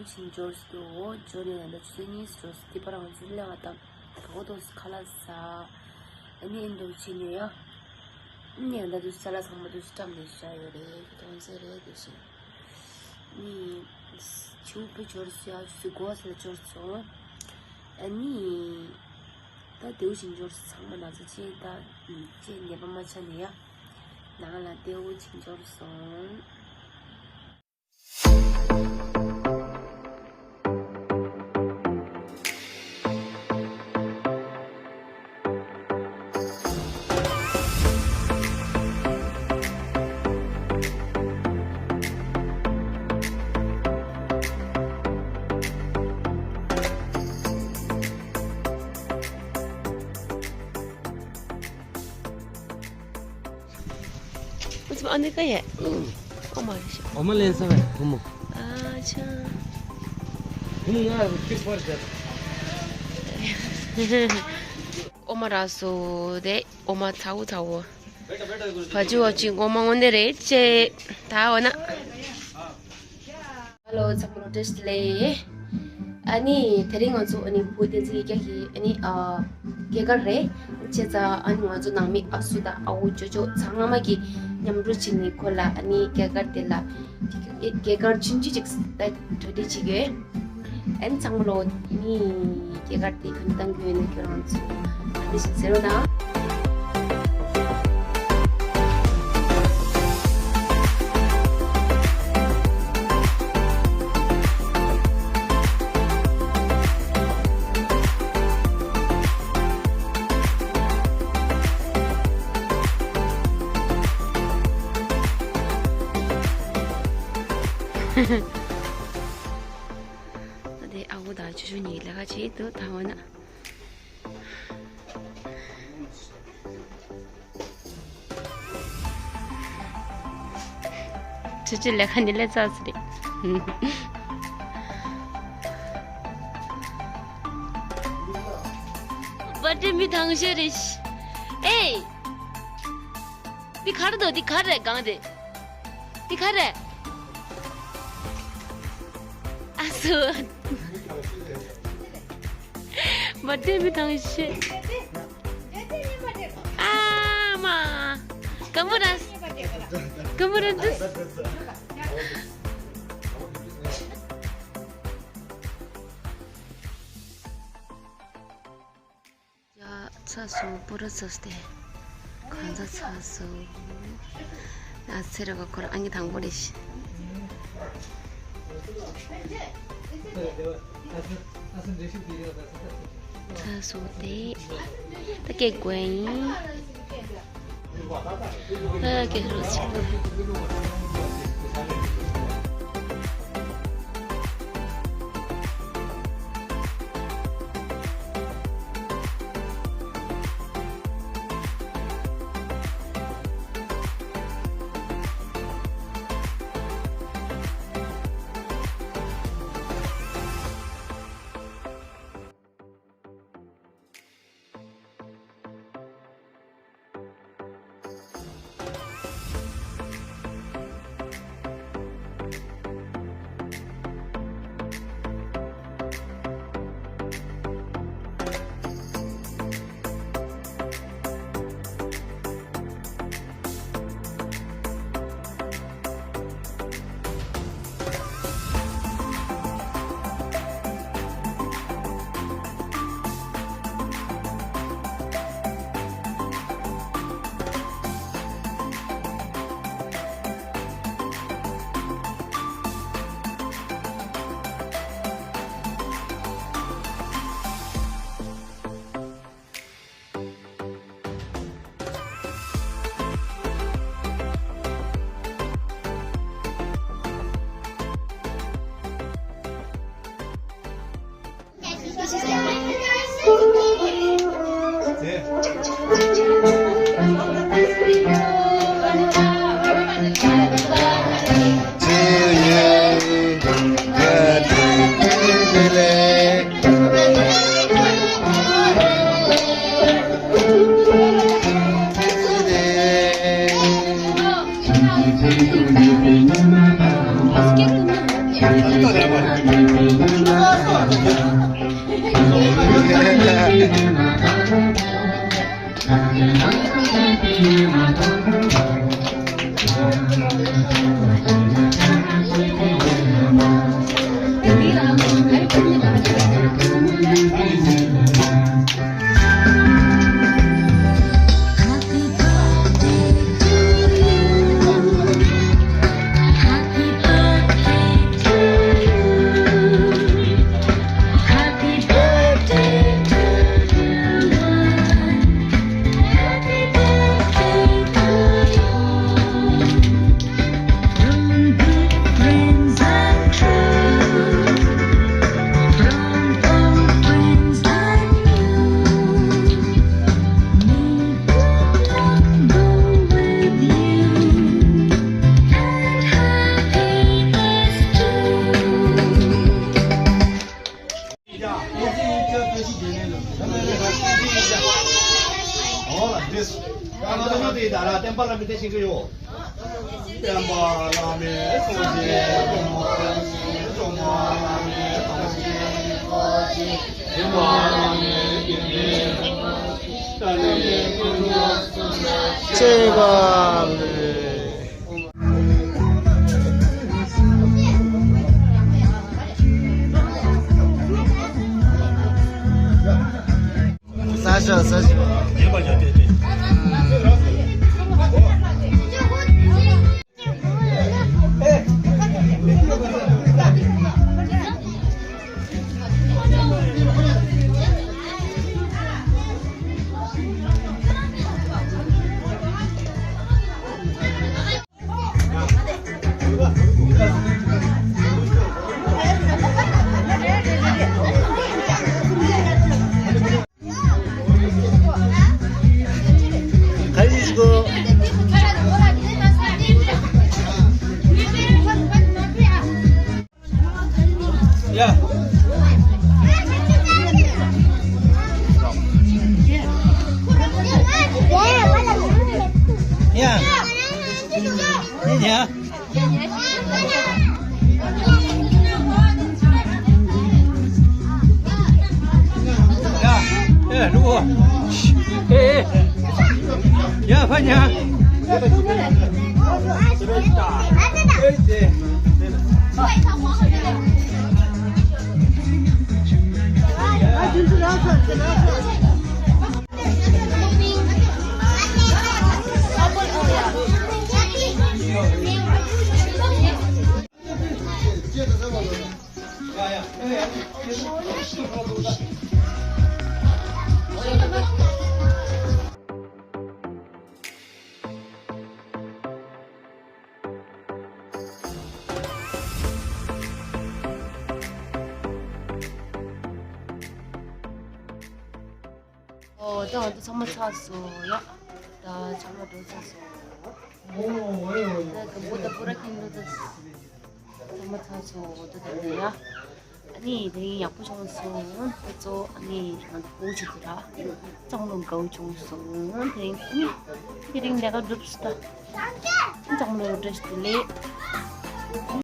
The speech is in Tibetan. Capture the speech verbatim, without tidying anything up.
ཞིང་འབྱོར་སོང་། འབྱོར་ནས་ད་ཆུ་ཚོད་གཉིས་འགྲོ་སོང་། དེ་བར་ང་ཚོ་སླེབས་པ་དང་ག་གོ་ཏོག་ཙམ་ཁ་ལག་ཟ། ཨ་ནི་ཨེ་འདུག་ཕྱིན་ནས་ཡ། ཨ་ནི་ཡང་ད་དུས་ཅ་ལག་ཚང་མ་དུས་བཀྲམ་ནས་བཞག་ཡོད་རེད། གཏོང་ཚད་རེད་དེ་བཞིན། ཨ་ནི་ཆུ་བོ་འབྱོར་སོང་ཡ། ཆུ་ཚོད་དགུ་པ་ཙམ་ལ་འབྱོར་སོང་། ཨ་ནི་ད་དེའུ་ཞིང་འབྱོར་སོང་། ཚང་མ་ན་ཚ་ཅེས་ད་ཅེས་ནད་པ་མ་ཆགས་ནས་ཡ། ནང་ལ་དེའུ་ཞིང་འབྱོར་སོང་། ཨ་ནི་ཀ་ཡ། ཨོ་མ་རེད་ཤག་ཨོ་མ་ལེན་ས་བས་ཁོ་མོ། ཨ་ཆ། ཁོ་མོ་ང་ཁྱི་ཕར་བྱས། ཨོ་མ་རག་སོང་། དེ་ཨོ་མ་ཚ་བོ་ཚ་བོ། བ་ཅི་བ་ཅི་ངོ་མ་དངོས་གནས་རེད་ཅེས་ད་འོ་ན། ཧ་ལོ་ཚང་མ་ལོ་བཀྲ་ཤིས་བདེ་ལེགས། ཨ་ནི་དེ་རིང་ང་ཚོ་ཨ་ནི་བུ་བསྟན་འཛིན་ཡིག་སྐྱག་གི་ཨ་ནི་ཨ་སྐྱེས་སྐར་རེད། བྱས་ཙང་ཨ་ནི་ང་ཚོ་ནང་མི་ཨ་སུ་དང་ཨ་འུ་ཅོ་ཅོ་ཚང་མ་གི་མཉམ་རུབ་བྱས་ནས་ཁོ་ལ་ཨ་ནི་སྐྱེས་སྐར་དེ་ལ་སྐྱེས་སྐར་ཆུང་ཆུང་ཅིག་ད་གྲ་སྒྲིག་བྱེད་ཀྱི་ཡོད། ཨན་ཚང་མ་ལོ་ནི་སྐྱེས་སྐར་དེ་གང་བཏང་གི་ཡོད་ན་ཁྱོད་རང་ཚོ་ཨ་ནི་ཞིག་ཟེར་རོགས་གནང་། ད་དེ་ཨ་ཁུ་དང་ཆུ་ཆུ་གཉིས་ལས་ཀ་བྱེད་འདུག་ད་འོ་ན། ཆུ་ཆུ་ལས་ཀ་འདི་ལས་ཚར་སོང་རེད། བར་ཐེ་མི་ཐང་ཤེས་རེད། ཨེ། འདི་ག་རེ་འདུག་འདི་ག་རེ་གང་རེད། འདི་ག་རེ། ཨ་སུ། བར་ཐེ་མི་ཐང་ཤེས། ཨ་མ། སྐམ་པོ་ར། སྐམ་པོ་ར་འདུག་ཡ། ཚ་སོ་པོ་ར་ཚ་སྟེ། གང་ཚ་ཚ་སོ། ཨ་ཚེ་ར་ག་ཁོ་ར་ཨང་ཀི་དང་པོ་རེད་ཤི། ཚ་སོ་སྟེ། ད་སྐད་དགོས་ཡིན། ཨ་ཀེ་རོ་ཆི། All of this. ཨོ། ད་འོ་ད་ཚང་མ་ཚར་སོང་ཡ། ད་ཚང་མ་འགྲོ་ཚར་སོང་། ད་གམ་བུ་ད་པུ་ར་ཁིན་ལོ་ད། ཚང་མ་ཚར་སོང་། འོ་ད་ད་ད་ཡ། ཨ་ནི་དེ་རིང་ཡག་པོ་བྱུང་སོང་། ད་གཙོ་ཨ་ནི་ང་ཚོ་སྤོ་བྱེད་དུ་ར། གཙང་ལོ་དགའ་བོ་བྱུང་སོང་། དེ་རིང་ཨ་ནི་དེ་རིང་ལས་ཀ་འགྲུབ་སོང་ད། གཙང་ལོ་བཀྲ་ཤིས་བདེ་ལེགས།